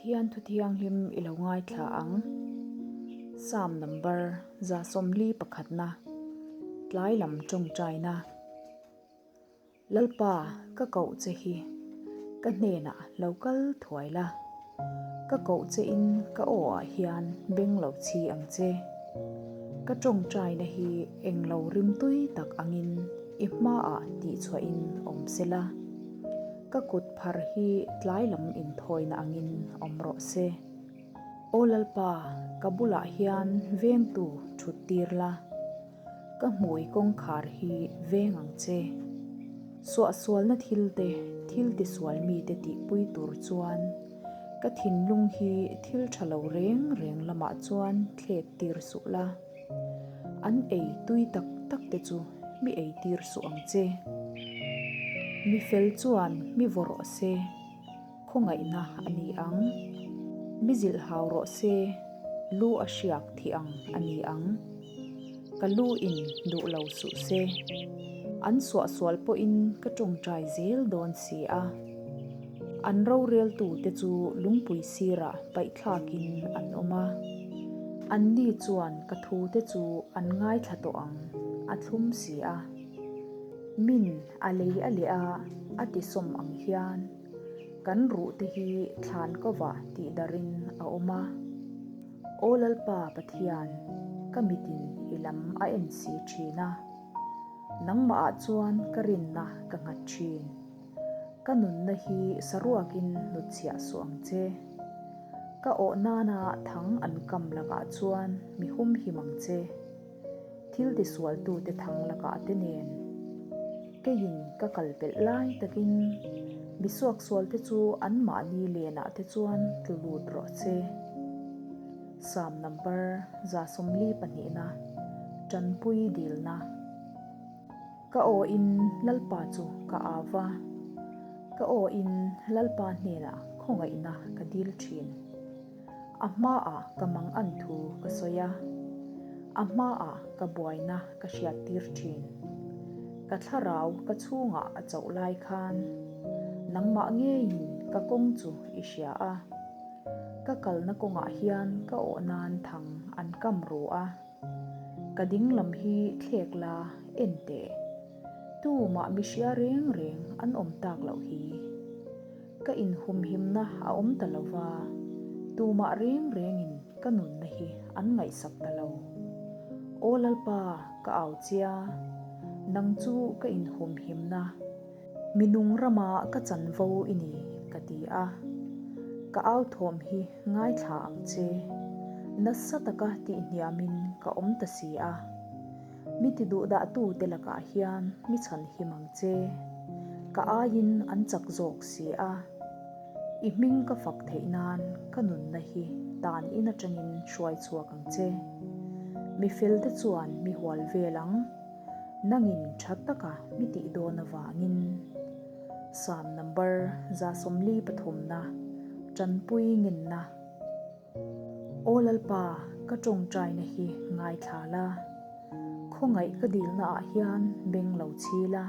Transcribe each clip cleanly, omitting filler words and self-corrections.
Pathian thu thianghlim i lo ngaithla ang. Psalm number 141, Tlai lam tawngtaina. Lalpa, ka koh che hi, ka hnenah lo kal thuai la. Ka koh che in ka aw ah hian beng lo chhi ang che. Ka tawngtaina hi englo rimtui tak angin i hmaah tihchhuahin awm se la. Ka kut phar hi tlai lam inthawina angin awm rawh se. Aw Lalpa, ka bulah hian vengtu thut tir la. Ka hmui kawngkhar hi veng ang che. Suahsualna thil te, thil tisual mite tihpui tur chuan ka thinlung hi thil tha lo reng reng lamah chuan thlek tir suh la. An ei tui tak tak te chu mi ei tir suh ang che. Mi fel chuan mi vaw rawh se. Khawngaihna a ni ang. Mi zilh hau rawh se, lu a hriak thih ang a ni ang. Ka lu in duh lo suh se. An suahsual pawhin ka tawngtai zel dawn si a. An roreltute chu lungpui sirah paihthlakin an awm a. Anni chuan ka thute chu an ngaithla tawh ang, a thlum si a. Min a lei a leh a, a tisawm ang hian kan ruhte hi thlan kovah tih darin a awm a. Aw Lalpa Pathian, ka mitin i lam a en si thin a, nangmahah chuan ka rinna ka nghat thin. Ka nunna hi saruakin hnutchhiah suh ang che. Ka awh nana thang an kam lakah chuan mi humhim ang che. Thil tisualtute thang lakah te nen keiin ka kal pelh lai takin mi suaksualte chu anmahni lenah te chuan tlu lut rawh se. Psalm number 142na Tanpui dilna. Ka aw in Lalpa chu ka au va, ka aw in Lalpa hnenah khawngaihna ka dil thin. A hmaah ka mang an thu ka sawi a, a hmaah ka buaina ka hriat tir thin. Ka thlarau ka chhungah a chauh lai khan nangmah ngeiin ka kawng chu i hria a, ka kalna kawngah hian ka awh nan thang an kam ru a. Ka ding lam hi thlek la en teh. Tumah mi hria reng reng an awm tak loh hi. Ka inhumhimna a awm ta lo va, tumah reng rengin ka nunna hi an ngaihsak ta lo. Aw Lalpa, ka au chia, nang chu ka inhumhimna, mi nung rama ka chanvo i ni, ka ti a. Ka au thawm hi ngaithla ang che, nasa taka tihhniamin ka awm ta si a. Mi ti duhdahtute lakah hian mi chhan him ang che. Ka aiin an chak zawk si a. I hming ka fak theih nan ka nunna hi tan in atangin hruai chhuak ang che. Mi felte chuan mi hual vel ang, nangin tha taka mi tih dawn avangin. Psalm number 143 na tanpui ngenna. Aw Lalpa, ka tawngtaina hi ngaithla la, khawngaih ka dilna ah hian beng lo chhi la,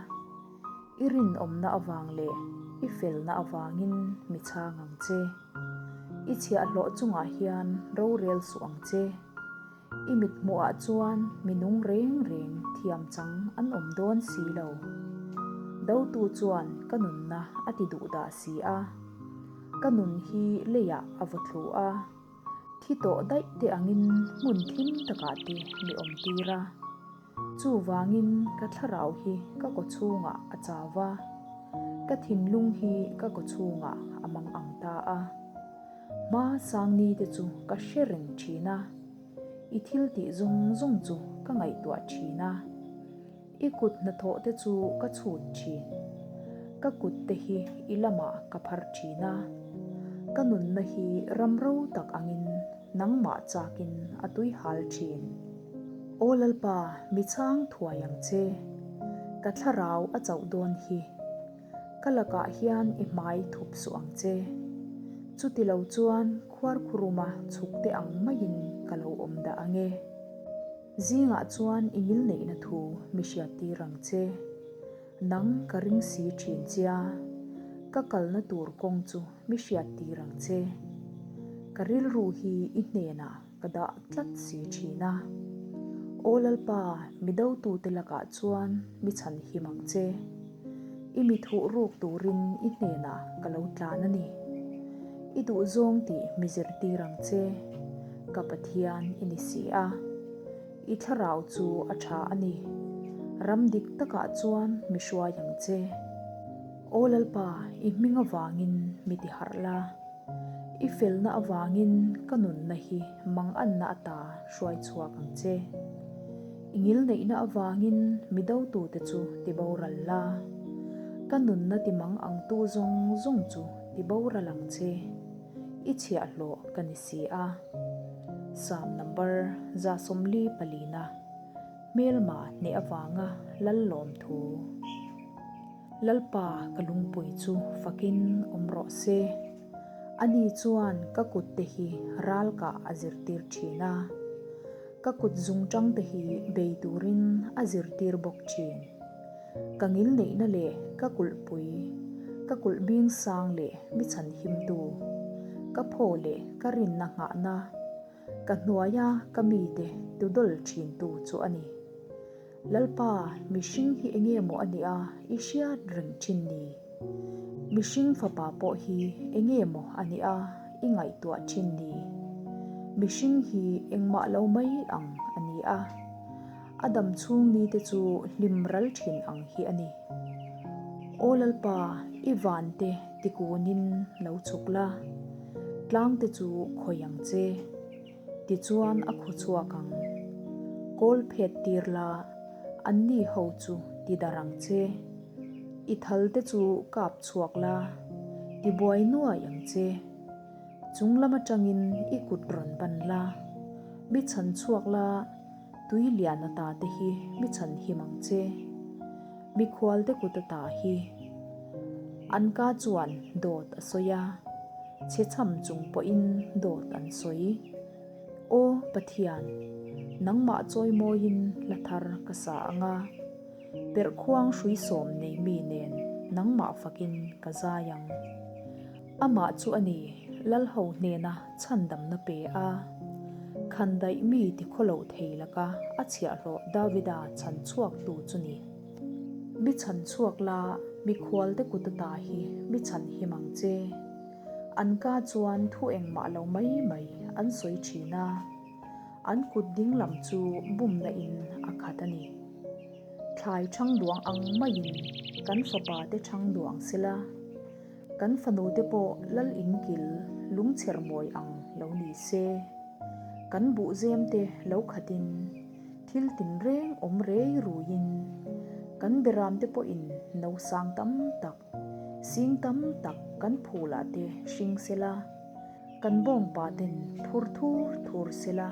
i rinawmna avang leh i felna avangin mi chhang ang che. I chhiahhlawh chungah hian rorel suh ang che. I mithmuhah chuan mi nung reng reng thiam chang an awm dawn si lo. Dotu chuan ka nunna a ti duh dah si a. Ka nun hi leiah a vaw thlu a, thi tawh daih te angin hmun thim takah te mi awm tir a. Chuvangin ka thlarau hi ka kaw chhungah a chau va, ka thinlung hi ka kaw chhungah a mang ang ta a. Hma sangni te chu ka hre reng thin a, i thil tih zawng zawng chu ka ngaihtuah thin a. I kut hnathawh te chu ka chhut thin. Ka kut te hi i lamah ka phar thin a. Ka nunna hi ram ro tak angin nangmah chakin a tui hal thin. Aw Lalpa, mi chhang thuai ang che. Ka thlarau a chauh dawn hi. Ka lakah hian i hmai thup suh ang che. Chuti lo chuan khuarkhuruma chhuk te ang maiin ka lo awm dah ang e. Zingah chuan i ngilneihna thu mi hriattir ang che. Nang ka ring si thin chia, ka kalna tur kawng chu mi hriattir ang che. Ka rilru hi i hnenah ka dah tlat si thin a. Aw Lalpa, mi dotute lakah chuan mi chhan him ang che. I mi thuh ruk turin i hnenah ka lo tlan a ni. I duhzawng tih mi zirtir ang che, ka Pathian i ni si a. I thlarau chu a tha a ni. Ram dik takah chuan mi hruai ang che. Aw Lalpa, i hming avangin mi ti harh la. I felna avangin ka nunna hi manganna ata hruai chhuak ang che. I ngilneihna avangin mi dotute chu ti boral la. Ka nunna ti mang angtu zawng zawng chu ti boral ang che. I chhiahhlawh ka ni si a. Psalm number 144 Hmelma hneh avanga Lallawm thu. Lalpa ka lungpui chu fakin awm rawh se. Ani chuan ka kut te hi ral kah a zirtir thin a, ka kut zungtang te hi bei turin a zirtir bawk thin. Ka ngilneihna leh ka kulhpui, ka kulh bing sang leh mi chhanhimtu, ka phaw leh ka rinna nghahna, ka hnuaia ka mite tudawl thintu chu a ni. Lalpa, mihring hi enge maw a nih a, i hriat reng thin ni? Mihring fapa pawh hi enge maw a nih a, i ngaihtuah thin ni? Mihring hi engmah lo mai ang a ni a, a dam chhung ni te chu hlim ral thin ang hi a ni. Aw Lalpa, i van te tikunin lo chhuk la, tlang te chu khawi ang che. Tichuan a khaw chhuak ang. Kawl phet tir la, anni ho chu ti dar ang che. I thal te chu kap chhuak la, ti buai nuai ang che. Chung lam atangin i kut rawn ban la, mi chhan chhuak la, tui lian ata te hi mi chhan him ang che. Mikhual te kut ata hi. An ka chuan dawt a sawi a. Chhechham chung pawhin dawt an sawi. Aw Pathian, nangmah chawimawiin hla thar ka sa ang a, perhkhuang hruisawm nei mi nen nangmah fakin ka zai ang. Amah chu a ni, Lalho hnena chhandamna pe a, khandaih mi tikhawlo thei laka a chhiahhlawh Davida chhan chhuaktu chu ni. Mi chhan chhuak la, mikhualte kut ata hi mi chhan him ang che. An ka chuan thu engmah lo mai mai an sawi thin a, an kut ding lam chu bumna in a khat a ni. Thlai thang duang ang maiin kan fapa te thang duang sela, kan fanu te pawh lal in kil lungchher mawi ang lo ni se. Kan buhzem te lo khatin. Thil tinreng awm rei ruiin kan beramte pawhin no sang tam tak, sing tam tak kan phulah te hring sela, kan bawngpa ten phur thur thur sela,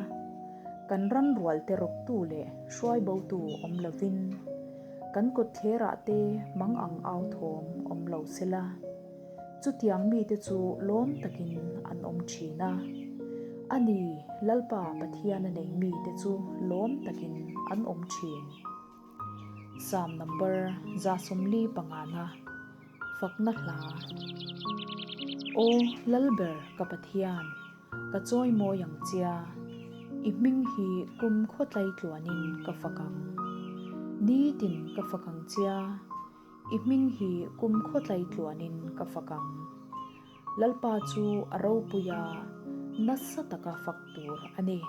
kan ram rualte rawktu leh hruaibotu awm lovin kan kawtthlerah te mang ang au thawm awm lo sela. Chutiang mite chu lawm takin an awm thin a. A ni, Lalpa Pathiana nei mite chu lawm takin an awm thin. Psalm number 145na, Fakna Hla. Aw Lalber ka Pathian, ka chawimawi ang chia, i hming hi kum khawtlai tluanin ka fak ang. Nitin ka fak ang chia, I hming hi kum khawtlai tluanin ka fak ang. Lalpa chu a ropui a, nasa taka fak tur a ni.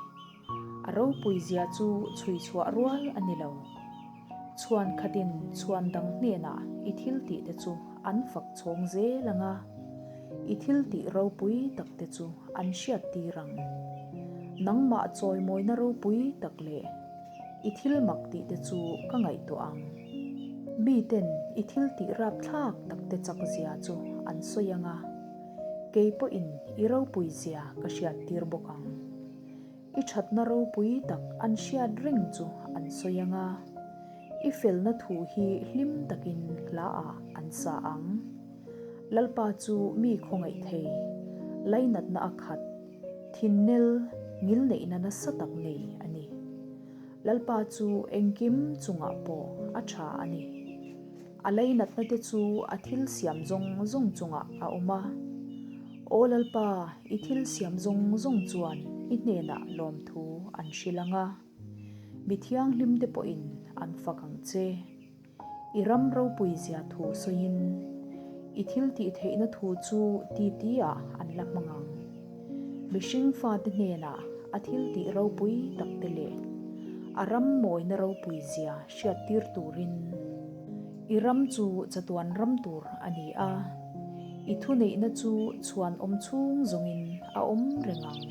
A ropui zia chu chhui chhuah rual a ni lo. Chhuan khatin chhuan dang hnenah i thil tih te chu an fak chhawng zel ang a, i thil tih ropui tak te chu an hriat tir ang. Nangmah chawimawina ropui tak leh I thil mak tih te chu ka ngaihtuah ang. Miten i thil tih rapthlak tak te chak zia chu an sawi ang a, kei pawhin i ropui zia ka hriat tir bawk ang. I thatna ropui tak an hriat reng chu an sawi ang a, i felna thu hi hlim takin hla ah an sa ang. Lalpa chu mi khawngaih thei, lainatna a khat. Thinnel ngilneihna nasa tak nei a ni. Lalpa chu engkim chungah pawh a tha a ni. A leinatna te chu a thil siam zawng zawng chungah a awm a. Aw Lalpa, i thil siam zawng zawng chuan i hnenah lawmthu an hrilh ang a, mi thianghlimte pawhin an fak ang che. I ram ropui zia thu sawiin, i thil tih theihna thu chu titi ah an la hmang ang. Mihring fate hnenah a thil tih ropui tak te leh a ram mawina ropui zia hriattir turin i ram chu chatuan ram tur a ni a, i thuneihna chu chhuan awm chhung zawngin a awm reng ang.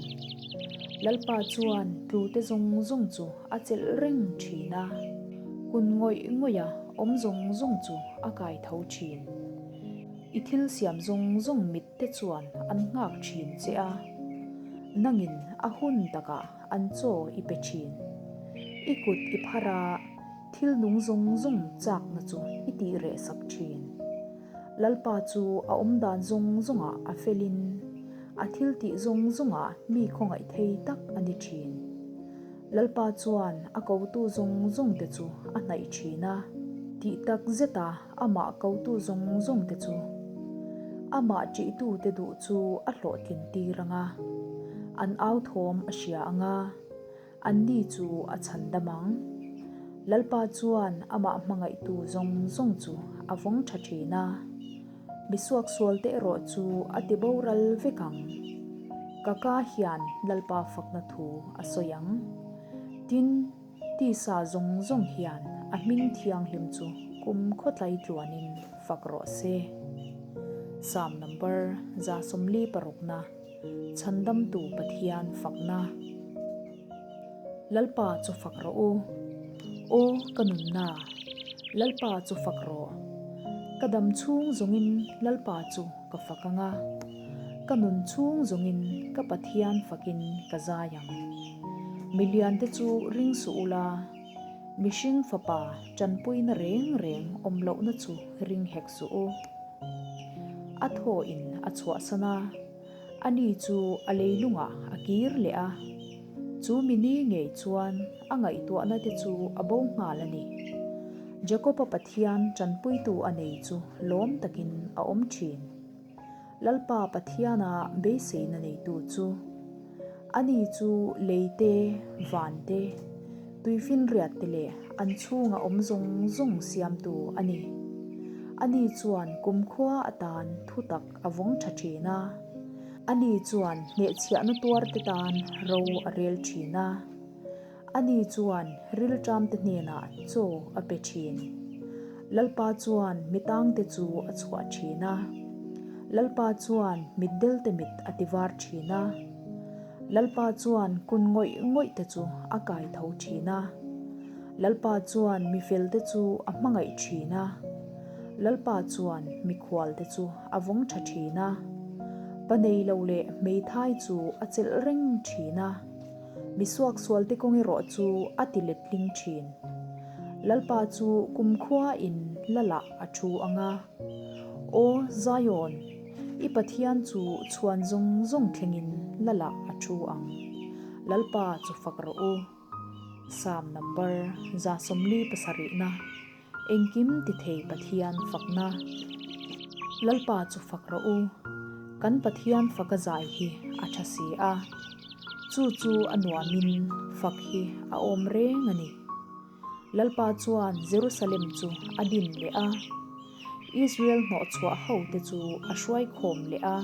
Lalpa chuan tlute zawng zawng chu a chelh reng thin a, kun ngawih ngawih a awm zawng zawng chu a kai tho thin. I thil siam zawng zawng mit te chuan an nghak thin che a, nangin a hun takah an chaw i pe thin. I kut i phar a, thil nung zawng zawng chakna chu i tih reh sak thin. Lalpa chu a awm dan zawng zawngah a felin, a thil tih zawng zawngah mi khawngaih thei tak a ni thin. Lalpa chuan a kotu zawng zawngte chu a hnaih thin a, tih tak zeta amah kotu zawng zawngte chu amah ṭihtute duh chu a hlawhtlin tir ang a, an au thawm a hria ang a, anni chu a chhan dam ang. Lalpa chuan amah hmangaihtu zawng zawng chu a vawng ṭha ṭhin a. Mi suaksualte erawh chu a ti boral vek ang. Ka ka hian Lalpa fakna thu a sawi ang. Tin, tisa zawng zawng hian a hming thianghlim chu kum khawtlai tluanin fak rawh se. Psalm number 146na, Chhandamtu Pathian fakna. Lalpa chu fak rawh u. Aw ka nunna, Lalpa chu fak rawh. Ka dam chhung zawngin Lalpa chu ka fak ang a, ka nun chhung zawngin ka Pathian fakin ka zai ang. Miliante chu ring suh ula, mihring fapa tanpuina reng reng awm lohna chu ring hek suh u. A thawhin a chhuahsan a. Ani chu a leilungah a kir leh a, chu mi ni ngei chuan a ngaihtuahna te chu a bo nghal a ni. Jakob-a Pathian tanpuitu a nei chu lawm takin a awm thin. Lalpa Pathiana beiseina neitu chu Ani chu lei te, van te, tuifinriat te leh an chhunga awm zawng zawng siamtu a ni. Ani chuan kumkhua atan thutak a vawng tha thin a. Ani chuan hnehchhiahna tuarte tan ro a rel thin a. Ani chuan rilṭamte hnenah chaw a pe thin. Lalpa chuan mi tangte chu a chhuah thin a. Lalpa chuan mitdelte mit a tivar thin a. Lalpa chuan kun ngawih ngawihte chu a kai tho thin a. Lalpa chuan mi felte chu a hmangaih thin a. Lalpa chuan mikhualte chu a vawng tha thin a. Pa nei lo leh hmeithai chu a chelh reng thin a. Mi suaksualte kawng erawh chu a ti letling thin. Lalpa chu kumkhua in lalah a thu ang a. Aw Zion, i Pathian chu chhuan zawng zawng thlengin lalah a thu ang. Lalpa chu fak rawh u. Psalm number 147na. Engkim ti thei Pathian fakna. Lalpa chu fak rawh u. Kan Pathian faka zai hi a tha si a. Chu chu a nuamin fak hi a awm reng a ni. Lalpa chuan Jerusalem chu a din leh a. Israel hnawhchhuah ho te chu a hruai khawm leh a.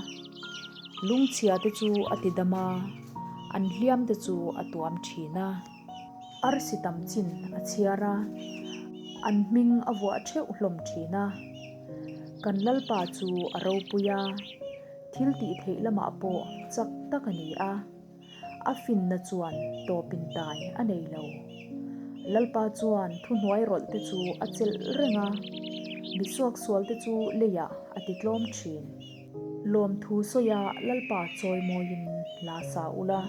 Lungchhia te chu a ti dam a, an hliam te chu a tuam thin a. Arsi tam chin a chhiar a, an hming a vuah theuh hlawm thin a. Kan Lalpa chu a ropui a, thil tih theih lamah pawh chak tak a ni a, a finna chuan tawpin tai a nei lo. Lalpa chuan thuhnuai rawlh te chu a chelh reng a, mi suaksual te chu leiah a ti tlawm thin. Lawmthu sawia Lalpa chawimawiin hla sa ula,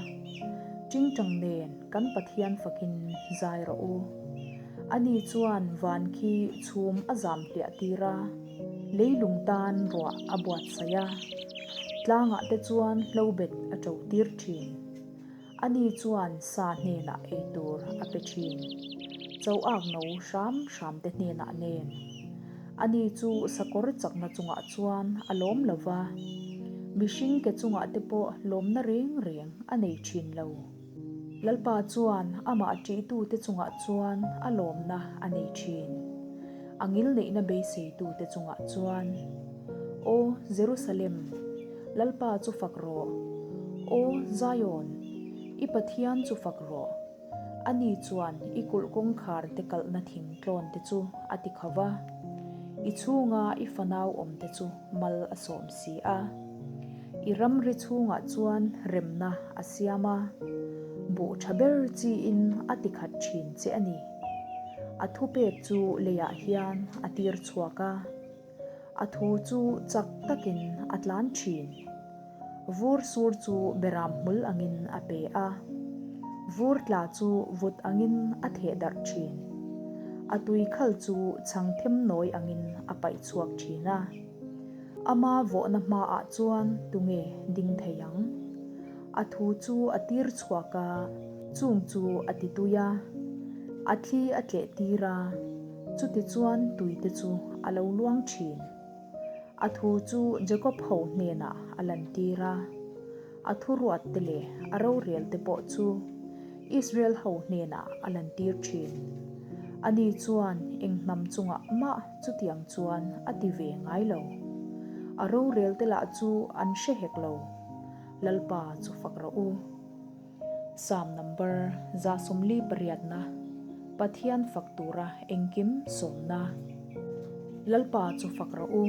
tingtang nen kan Pathian fakin zai rawh u. Ani chuan van khi chhum a zam hliah tir a, leilung tan ruah a buatsaih a, tlangah te chuan hlobet a to tir thin. Ani chuan sa hnenah ei tur a pe thin. Cho ak no hram hram te hnenah nen. Ani chu sakawr chakna chungah chuan a lawm lo va. Mihring ke chungah te pawh lawmna reng reng a nei thin lo. Lalpa chuan amah ṭihtute chungah chuan a lawmna a nei thin. A ngilneihna beiseitute chungah chuan, Aw Jerusalem, Lalpa chu fak rawh! Aw Zion, i Pathian chu fak rawh! Ani chuan i kulh kawngkhar te kalhna thing tlawn te chu a ti kho va, i chhunga i fanau awm te chu mal a sawm si a. I ramri chhungah chuan remna a siam a, buh tha ber chiin a ti khat thin che a ni. A thupek chu leiah hian a tir chhuak a. A thu chu chak takin a tlan thin. Vur sur chu beram hmul angin a pe a, vur tla chu vut angin a theh darh thin. A tui khal chu chhang them nawi angin a paih chhuak thin a. Ama vawhna hmaah chuan tunge ding thei ang? A thu chu a tir chhuak a, chung chu a ti tui a, a thli a tleh tir a, chutichuan tuite chu a lo luang thin. A thu chu Jakob ho hnenah a lantir a, a thuruat te leh a rorel te pawh chu Israel ho hnenah a lantir thin. Ani chuan eng hnam chungah mah chutiang chuan a ti ve ngai lo. A rorel te lah chu an hre hek lo. Lalpa chu fak rawh u. Psalm number 148na, Pathian fak tura engkim sawmna. Lalpa chu fak rawh u.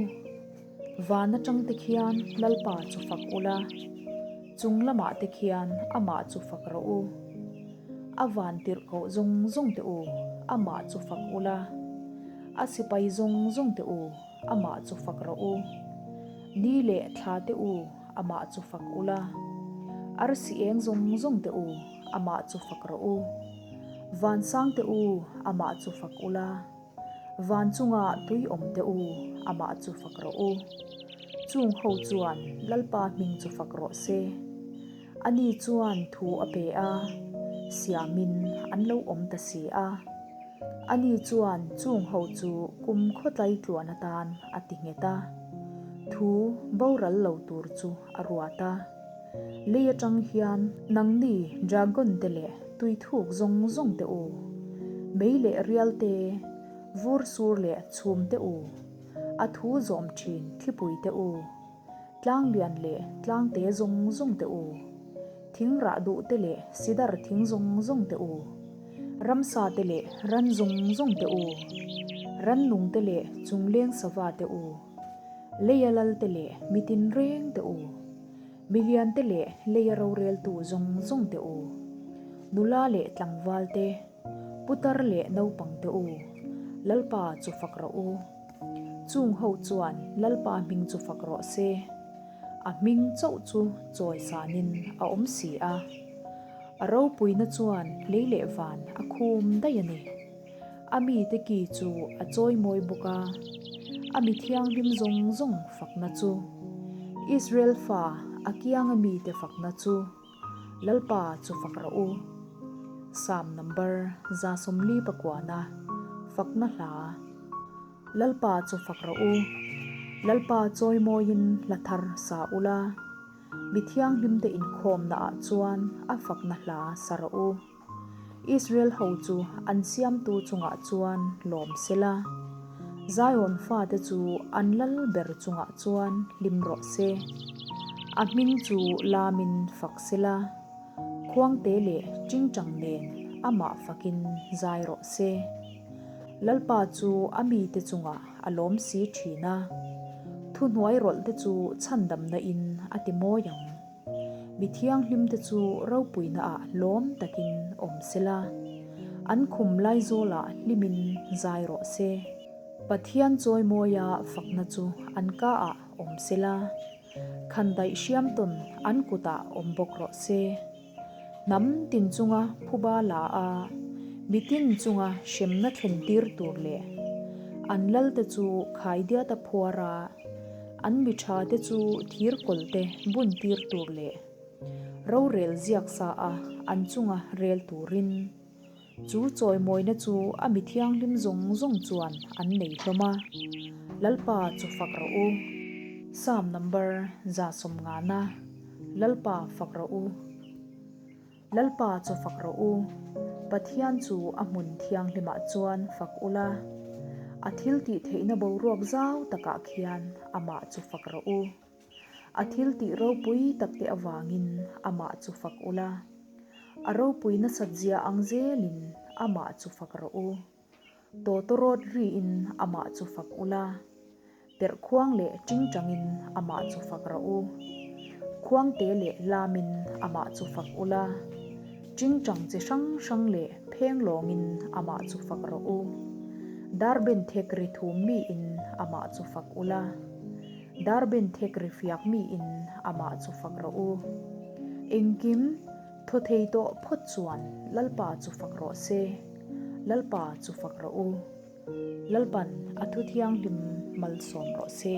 Van atang te khian Lalpa chu fak ula, chung lamah te khian amah chu fak rawh u. A van tirh koh zawng zawng te u, amah chu fak ula. A sipai zawng zawng te u, amah chu fak rawh u. Ni leh thla te u, amah chu fak ula. Arsi eng zawng zawng te u, amah chu fak rawh u. Vansang te u, amah chu fak ula. Van chunga tui awm te u, amah chu fak rawh u. Chung ho chuan Lalpa hming chu fak rawh se. Ani chuan thu a pe a, siamin an lo awm ta si a. Ani chuan chung ho chu kum khawtlai tluan atan a ti nghet a, thu boral lo tur chu a ruat a. Lei atang hian nangni dragon te leh tui thuk zawng zawng te u, mei leh rial te, vur sur leh chhum te u, a thu zawm thin thlipui te u, tlang lian leh tlang te zawng zawng te u, thing rah duh te leh sidar thing zawng zawng te u, ramsa te leh ran zawng zawng te u, rannung te leh chungleng sava te u, leia lal te leh mitin reng te u. Milian te leh leia roreltu zawng zawng te u, nula leh tlangval te, putar leh naupang te u, Lalpa chu fak rawh u. Chung ho chuan Lalpa hming chu fak rawh se, a hming chauh chu chawi sanin a awm si a. A ropuina chuan lei leh van a khum daih a ni. A mite ki chu a chawi mawi bawk a, a mi thianghlim zawng zawng fakna chu, Israel fa a kianga mite fakna chu, Lalpa chu fak rawh u. Psalm number 149 Fakna hla Lalpa chu fak rawh u, Lalpa chawi mawiin hla thar sa ula, mi thianghlimte inkhawmnaah chuan a fakna hla sa rawh u. Israel ho chu an siamtu chungah chuan lawm sela, Zion fate chu an lal ber chungah chuan hlim rawh se. A hming chu lamin fak sela, khuangte leh tingtang nen amah fakin zai rawh se. Lalpa chu a mite chungah a lawm si thin a, thuhnuai rawlhte chu chhandamna in a ti mawi ang. Mi thianghlimte chu ropuinaah lawm takin awm sela, an khum laizawlah hlimin zai rawh se. Pathian chawimawia fakna chu an kaah awm sela, khandaih hriam tawn an kutah awm bawk rawh se. Hnam tin chunga phuba la a, mitin chunga hremna thlen tir tur leh an lalte chu khaidiata phuar a, an mi tha te chu thir kawlte bun tir tur leh rorel ziak sa a an chunga rel turin Chu chawimawina chu a mi thianghlim zawng zawng chuan an nei hlawm a, Lalpa chu fak rawh u. Psalm number 150, Lalpa fak rawh u. Lalpa chu fak rawh u. Pathian chu a hmun thianghlimah chuan fak ula, a thil tih theihna boruak zau takah khian amah chu fak rawh u. A thil tih ropui takte avangin amah chu fak ula, a ropui nasat zia ang zelin amah chu fak rawh u. Tawtawrawt riin amah chu fak ula, perh khuang leh tingtangin amah chu fak rawh u. Khuangte leh lamin amah chu fak ula, tingtang chi hrang hrang leh pheng lawngin amah chu fak rawh u. Darben thek ri thum miin amah chu fak ula, darben thek ri fiak miin amah chu fak rawh u. Engkim. Thaw thei tawh phawt chuan Lalpa chu fak rawh se, Lalpa chu fak rawh u. Lalpan a thu thianghlim malsawm rawh se.